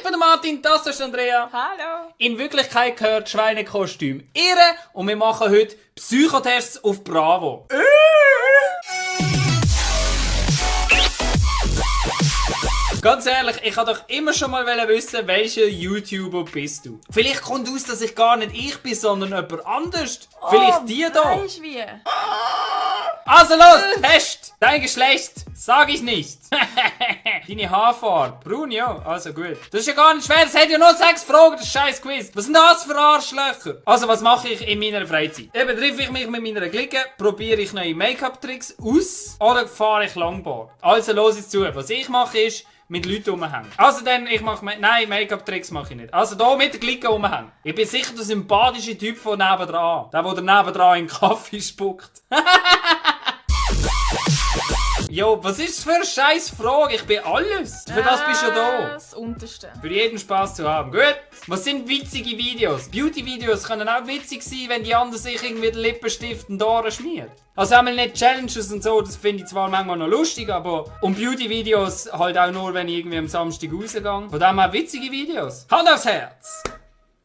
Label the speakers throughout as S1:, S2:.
S1: Ich bin der Martin, das ist Andrea.
S2: Hallo.
S1: In Wirklichkeit gehört Schweinekostüm irre und wir machen heute Psychotests auf Bravo. Ganz ehrlich, ich wollte doch immer schon mal wissen, welcher YouTuber bist du. Vielleicht kommt aus, dass ich gar nicht ich bin, sondern jemand anders. Vielleicht die da.
S2: Weißt wie?
S1: Also los, Test! Dein Geschlecht, sag ich nicht. Deine Haarfarbe, braun, ja, also gut. Das ist ja gar nicht schwer, das hat ja nur 6 Fragen, das scheiß Quiz. Was sind das für Arschlöcher? Also, was mache ich in meiner Freizeit? Eben, treffe ich mich mit meiner Clique, probiere ich neue Make-up-Tricks aus oder fahre ich Longboard? Also, los jetzt zu. Was ich mache ist, mit Leuten rumhängen. Also dann, ich mache... Nein, Make-up-Tricks mache ich nicht. Also hier mit der Clique rumhängen. Ich bin sicher der sympathische Typ von nebendran. Der nebendran in den Kaffee spuckt. Jo, was ist das für eine scheiß Frage? Ich bin alles. Für das bist du ja da.
S2: Das Unterste.
S1: Für jeden Spaß zu haben. Gut. Was sind witzige Videos? Beauty-Videos können auch witzig sein, wenn die andere sich irgendwie den Lippenstift und die Ohren schmiert. Also einmal nicht Challenges und so, das finde ich zwar manchmal noch lustig, aber und Beauty-Videos halt auch nur, wenn ich irgendwie am Samstag rausgehe. Von dem her witzige Videos. Hand aufs Herz!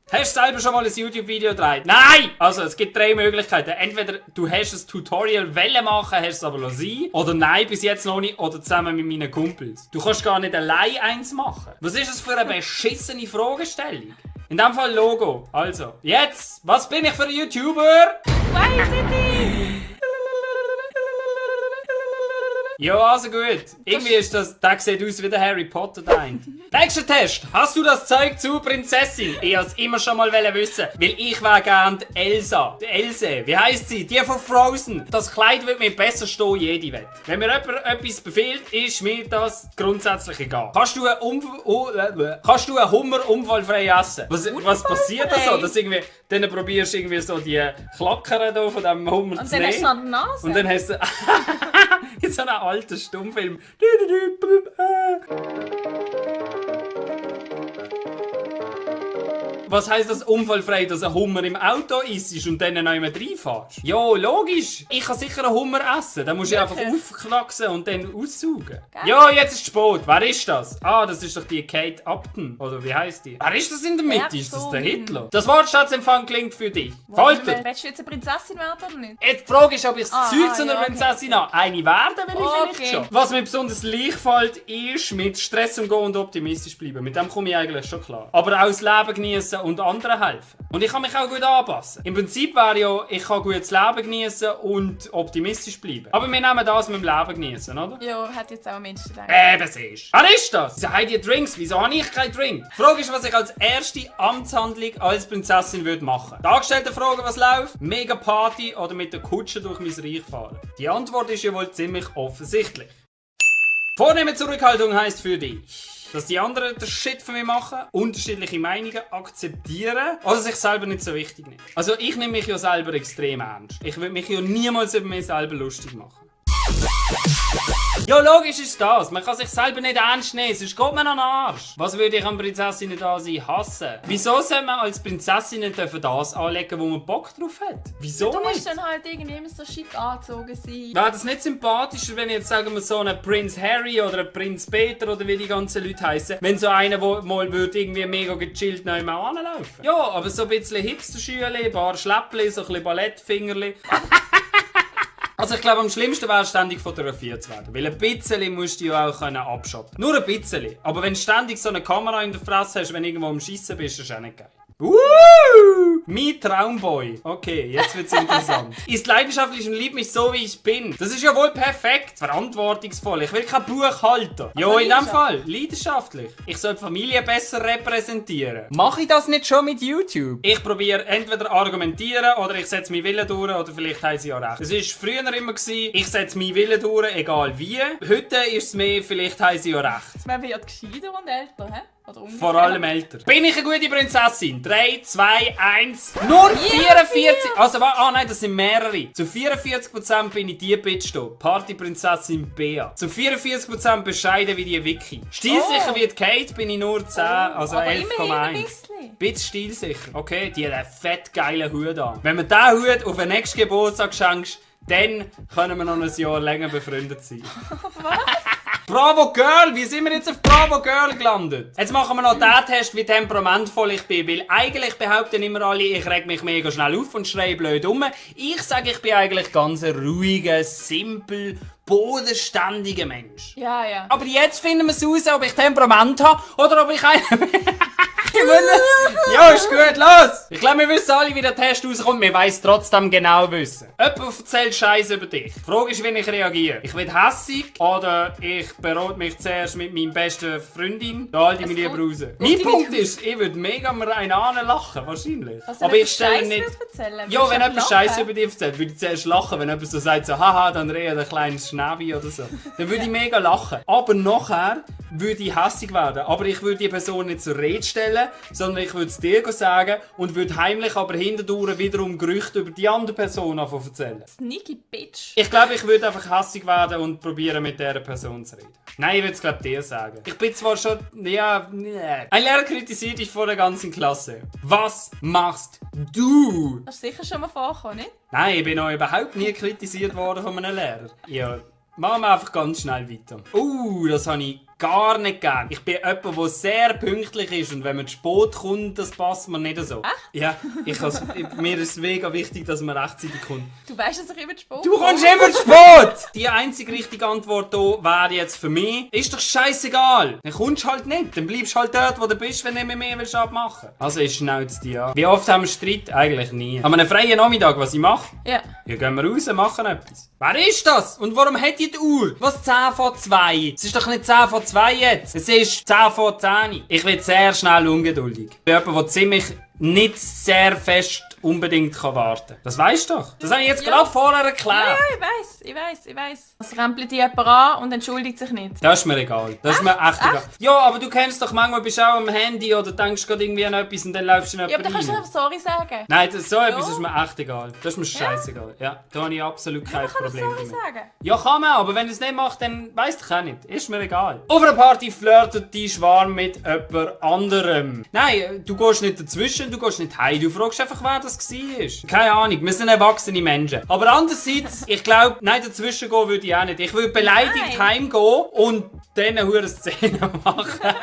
S1: Hast du selber schon mal ein YouTube-Video gedreht? Nein! Also, es gibt 3 Möglichkeiten. Entweder du hast ein Tutorial machen, hast es aber sein. Oder nein, bis jetzt noch nicht. Oder zusammen mit meinen Kumpels. Du kannst gar nicht allein eins machen. Was ist das für eine beschissene Fragestellung? In dem Fall Logo. Also, jetzt, was bin ich für ein YouTuber?
S2: Weiss ich nicht.
S1: Ja, also gut. Irgendwie ist das... Der sieht aus wie der Harry Potter da. Nächster Test. Hast du das Zeug zur Prinzessin? Ich wollte es immer schon mal wissen. Weil ich wäre gern die Elsa. Die Else. Wie heisst sie? Die von Frozen. Das Kleid wird mir besser stehen, jede Wette. Wenn mir jemand etwas befiehlt, ist mir das grundsätzlich egal. Kannst du einen Hummer unfallfrei essen? Was passiert da so? Dass irgendwie... Dann probierst du irgendwie so die Klackern da von diesem Hummer zu nehmen.
S2: Und dann hast du an der Nase.
S1: Und dann hast du... in so einem alten Stummfilm. Was heisst das unfallfrei, dass ein Hummer im Auto isst und dann noch jemand reinfährst? Ja, logisch. Ich kann sicher einen Hummer essen. Dann musst du einfach aufknacksen und dann aussaugen. Geil. Ja, jetzt ist es spät. Wer ist das? Ah, das ist doch die Kate Upton. Oder wie heisst die? Wer ist das in der Mitte? Ist das der Hitler? Das Wortschätzempfang klingt für dich. Folter!
S2: Willst du jetzt eine Prinzessin werden oder nicht?
S1: Die Frage ist, ob ich das Zeug zu einer Prinzessin habe. Eine werden will ich vielleicht schon. Was mir besonders leicht fällt, ist mit Stress umgehen und optimistisch bleiben. Mit dem komme ich eigentlich schon klar. Aber auch das Leben genießen und anderen helfen. Und ich kann mich auch gut anpassen. Im Prinzip wäre ja, ich kann gut das Leben genießen und optimistisch bleiben. Aber wir nehmen das mit dem Leben genießen, oder?
S2: Ja, hat jetzt auch ein Mensch gedacht.
S1: Siehst du. Wer ist das? Wieso haben die Drinks? Wieso habe ich keinen Drink? Die Frage ist, was ich als erste Amtshandlung als Prinzessin würde machen. Die Angestellte fragen, was läuft? Mega Party oder mit der Kutsche durch mein Reich fahren? Die Antwort ist ja wohl ziemlich offensichtlich. Vornehme Zurückhaltung heisst für dich, dass die anderen den Shit von mir machen, unterschiedliche Meinungen akzeptieren oder sich selber nicht so wichtig nehmen. Also ich nehme mich ja selber extrem ernst. Ich würde mich ja niemals über mich selber lustig machen. Ja, logisch ist das. Man kann sich selber nicht ernst nehmen, sonst geht man an den Arsch. Was würde ich an Prinzessinnen da sein hassen? Wieso soll man als Prinzessin nicht das anlegen, wo man Bock drauf hat? Wieso
S2: Du musst
S1: nicht?
S2: dann halt irgendwie immer so schick angezogen sein.
S1: Wäre das nicht sympathischer, wenn jetzt, sagen wir, so einen Prinz Harry oder einen Prinz Peter oder wie die ganzen Leute heißen, wenn so einer, der mal würde irgendwie mega gechillt noch immer anlaufen? Ja, aber so ein bisschen Hipster-Schüle, ein paar Schläppli, so ein bisschen Ballettfingerli. Also ich glaube, am schlimmsten wäre ständig fotografiert zu werden. Weil ein bisschen musst du ja auch abschotten. Nur ein bisschen. Aber wenn du ständig so eine Kamera in der Fresse hast, wenn du irgendwo am Schiessen bist, ist das auch nicht geil. Mein Traumboy. Okay, jetzt wird's interessant. Ist leidenschaftlich und liebt mich so, wie ich bin. Das ist ja wohl perfekt. Verantwortungsvoll. Ich will kein Buchhalter. Ja, in dem Fall. Leidenschaftlich. Ich soll die Familie besser repräsentieren. Mache ich das nicht schon mit YouTube? Ich probiere entweder argumentieren oder ich setze meinen Willen durch oder vielleicht haben sie ja recht. Es war früher immer gewesen, ich setze meinen Willen durch, egal wie. Heute ist es mehr, vielleicht haben sie ja recht.
S2: Man wird gescheiter und älter, hä?
S1: Vor allem älter. Bin ich eine gute Prinzessin? 3, 2, 1. Nur 44. Also, nein, das sind mehrere. Zu 44% bin ich die Bitch hier. Partyprinzessin Bea. Zu 44% bescheiden wie die Vicky. Stilsicher wie die Kate bin ich nur 10, also 11,1. Bisschen stilsicher. Okay, die hat einen fett geilen Hut an. Wenn man diesen Hut auf den nächsten Geburtstag schenkst, dann können wir noch ein Jahr länger befreundet sein.
S2: Was?
S1: Bravo Girl! Wie sind wir jetzt auf Bravo Girl gelandet? Jetzt machen wir noch den Test, wie temperamentvoll ich bin. Weil eigentlich behaupten immer alle, ich reg mich mega schnell auf und schreie blöd um. Ich sage, ich bin eigentlich ganz ein ruhiger, simpel, bodenständiger Mensch.
S2: Ja, ja.
S1: Aber jetzt finden wir es raus, ob ich Temperament habe oder ob ich einen bin. Ja, ist gut, los! Ich glaube, wir wissen alle, wie der Test rauskommt. Wir wollen es trotzdem genau wissen. Jemand erzählt Scheiße über dich. Die Frage ist, wie ich reagiere. Ich werde hässig oder ich berate mich zuerst mit meiner besten Freundin. Da halte ich mich lieber raus. Mein Punkt ist, ich würde mega mir einen lachen, wahrscheinlich.
S2: Also,
S1: aber ich stelle nicht...
S2: Erzählen,
S1: Ja, wenn jemand
S2: lachen?
S1: Scheiße über dich erzählt, würde ich zuerst lachen. Wenn jemand so sagt, so, haha, dann redet ein kleines Schnabi oder so. Dann würde ich mega lachen. Aber nachher würde ich hässig werden. Aber ich würde die Person nicht zur Rede stellen, sondern ich würde es dir sagen und würde heimlich aber hinterdurch wiederum Gerüchte über die andere Person erzählen.
S2: Sneaky Bitch.
S1: Ich glaube, ich würde einfach hässig werden und probieren, mit dieser Person zu reden. Nein, ich würde es, glaube ich, dir sagen. Ich bin zwar schon... Ja, nee. Ein Lehrer kritisiert dich vor der ganzen Klasse. Was machst du?
S2: Das ist sicher schon mal vorgekommen, nicht?
S1: Nein, ich bin noch überhaupt nie kritisiert worden von einem Lehrer. Ja, machen wir einfach ganz schnell weiter. Das habe ich gar nicht gern. Ich bin jemand, der sehr pünktlich ist und wenn man zu spät kommt, das passt mir nicht so.
S2: Echt?
S1: Ja, mir ist es mega wichtig, dass man rechtzeitig kommt.
S2: Du weißt, dass ich immer zu spät
S1: Du kommst immer zu spät! Die einzige richtige Antwort hier wäre jetzt für mich, ist doch scheißegal. Dann kommst du halt nicht. Dann bleibst du halt dort, wo du bist, wenn du nicht mehr willst abmachen. Also ich schnauze dich an. Wie oft haben wir Streit? Eigentlich nie. An einem freien Nachmittag, was ich mache?
S2: Ja.
S1: Ja, gehen wir raus, machen etwas. Wer ist das? Und warum hat die Uhr? Was 10 vor 2? Es ist doch nicht 10 vor 2 jetzt. Es ist 10 vor 10. Ich werde sehr schnell ungeduldig. Ich bin jemand, der ziemlich nicht sehr fest unbedingt warten kann. Das weisst du doch. Das habe ich jetzt gerade vorher erklärt.
S2: Ja, ich weiss. Es rempelt dich jemand an und entschuldigt sich nicht.
S1: Das ist mir egal. Das ist mir echt egal. Ja, aber du kennst doch manchmal, bist du auch am Handy oder denkst gerade irgendwie an etwas und dann läufst du in
S2: Ja, aber
S1: jemanden
S2: dann kannst du
S1: rein.
S2: einfach sorry sagen.
S1: Nein, so etwas ist mir echt egal. Das ist mir scheißegal. Ja, da habe ich absolut kein
S2: Man kann doch
S1: Problem
S2: sorry
S1: damit.
S2: sagen.
S1: Ja, kann man, aber wenn er es nicht macht, dann weiss ich auch nicht. Ist mir egal. Auf einer Party flirtet die Schwarm mit jemand anderem. Nein, du gehst nicht dazwischen, du gehst nicht heim. Du fragst einfach, wer das war. Keine Ahnung, wir sind erwachsene Menschen. Aber andererseits, ich glaube, nein, dazwischen gehen würde ich auch nicht. Ich würde beleidigt heimgehen und dann eine hure Szene machen.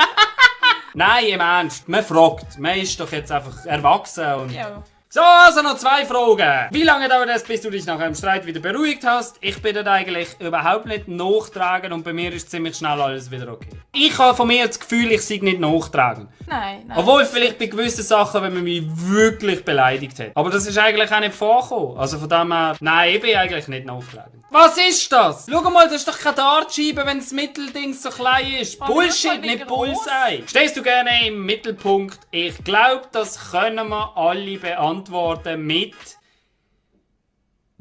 S1: Nein, im Ernst. Man fragt. Man ist doch jetzt einfach erwachsen und...
S2: Ja.
S1: So, also noch 2 Fragen. Wie lange dauert es, bis du dich nach einem Streit wieder beruhigt hast? Ich bin dort eigentlich überhaupt nicht nachtragend und bei mir ist ziemlich schnell alles wieder okay. Ich habe von mir das Gefühl, ich sei nicht nachtragend.
S2: Nein.
S1: Obwohl vielleicht bei gewissen Sachen, wenn man mich wirklich beleidigt hat. Aber das ist eigentlich auch nicht vorgekommen. Also von dem her, nein, ich bin eigentlich nicht nachtragend. Was ist das? Schau mal, das ist doch keine Dartscheibe, wenn das Mittelding so klein ist.
S2: Aber
S1: Bullshit,
S2: wie
S1: nicht
S2: gross?
S1: Bullseye. Stehst du gerne im Mittelpunkt? Ich glaube, das können wir alle beantworten mit...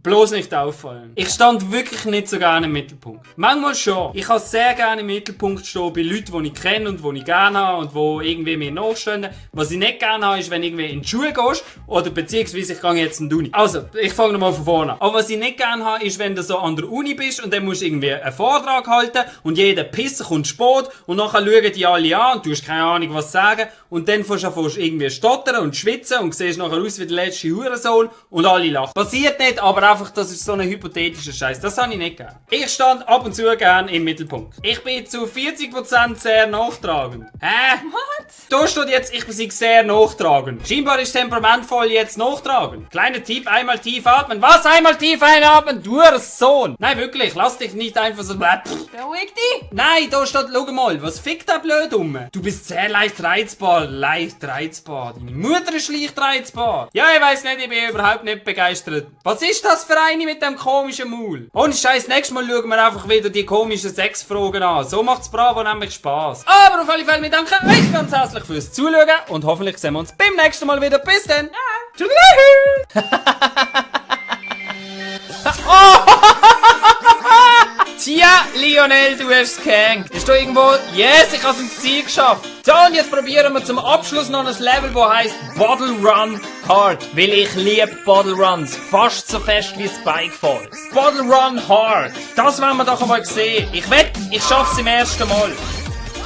S1: Bloß nicht auffallen. Ich stand wirklich nicht so gerne im Mittelpunkt. Manchmal schon. Ich kann sehr gerne im Mittelpunkt stehen bei Leuten, die ich kenne und die ich gerne habe und die irgendwie mir nachstehen. Was ich nicht gerne habe, ist, wenn du irgendwie in die Schule gehst oder beziehungsweise ich gehe jetzt in die Uni. Also, ich fange nochmal von vorne an. Aber was ich nicht gerne habe, ist, wenn du so an der Uni bist und dann musst du irgendwie einen Vortrag halten und jeder Pisser kommt spät und nachher schauen die alle an und du hast keine Ahnung, was sagen und dann fängst du irgendwie stottern und schwitzen und siehst nachher aus wie der letzte Hurensohn und alle lachen. Passiert nicht, aber einfach, das ist so ein hypothetischer Scheiß. Das habe ich nicht gern. Ich stand ab und zu gern im Mittelpunkt. Ich bin zu 40% sehr nachtragend. Hä?
S2: What?
S1: Da steht jetzt, ich bin sehr nachtragend. Scheinbar ist temperamentvoll jetzt nachtragend. Kleiner Tipp, einmal tief atmen. Was? Einmal tief einatmen? Du Sohn. Nein, wirklich, lass dich nicht einfach so...
S2: Beruhig dich.
S1: Nein, da steht, schau mal, was fickt da blöd um? Du bist sehr leicht reizbar. Deine Mutter ist leicht reizbar. Ja, ich weiss nicht, ich bin überhaupt nicht begeistert. Was ist das für eine mit dem komischen Maul? Ohne Scheiß, nächstes Mal schauen wir einfach wieder die komischen Sexfragen an. So macht's Bravo nämlich Spaß. Aber auf alle Fälle, wir danken euch ganz herzlich fürs Zuschauen und hoffentlich sehen wir uns beim nächsten Mal wieder. Bis dann. Ja. Tschüss. Tja, Lionel, du hast es gehängt. Ist da irgendwo... Yes, ich habe es ins Ziel geschafft. So, und jetzt probieren wir zum Abschluss noch ein Level, das heisst Bottle Run Hard. Weil ich liebe Bottle Runs. Fast so fest wie Spike Falls. Bottle Run Hard. Das wollen wir doch einmal sehen. Ich wette, ich schaff's im ersten Mal.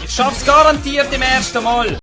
S1: Ich schaff's garantiert im ersten Mal.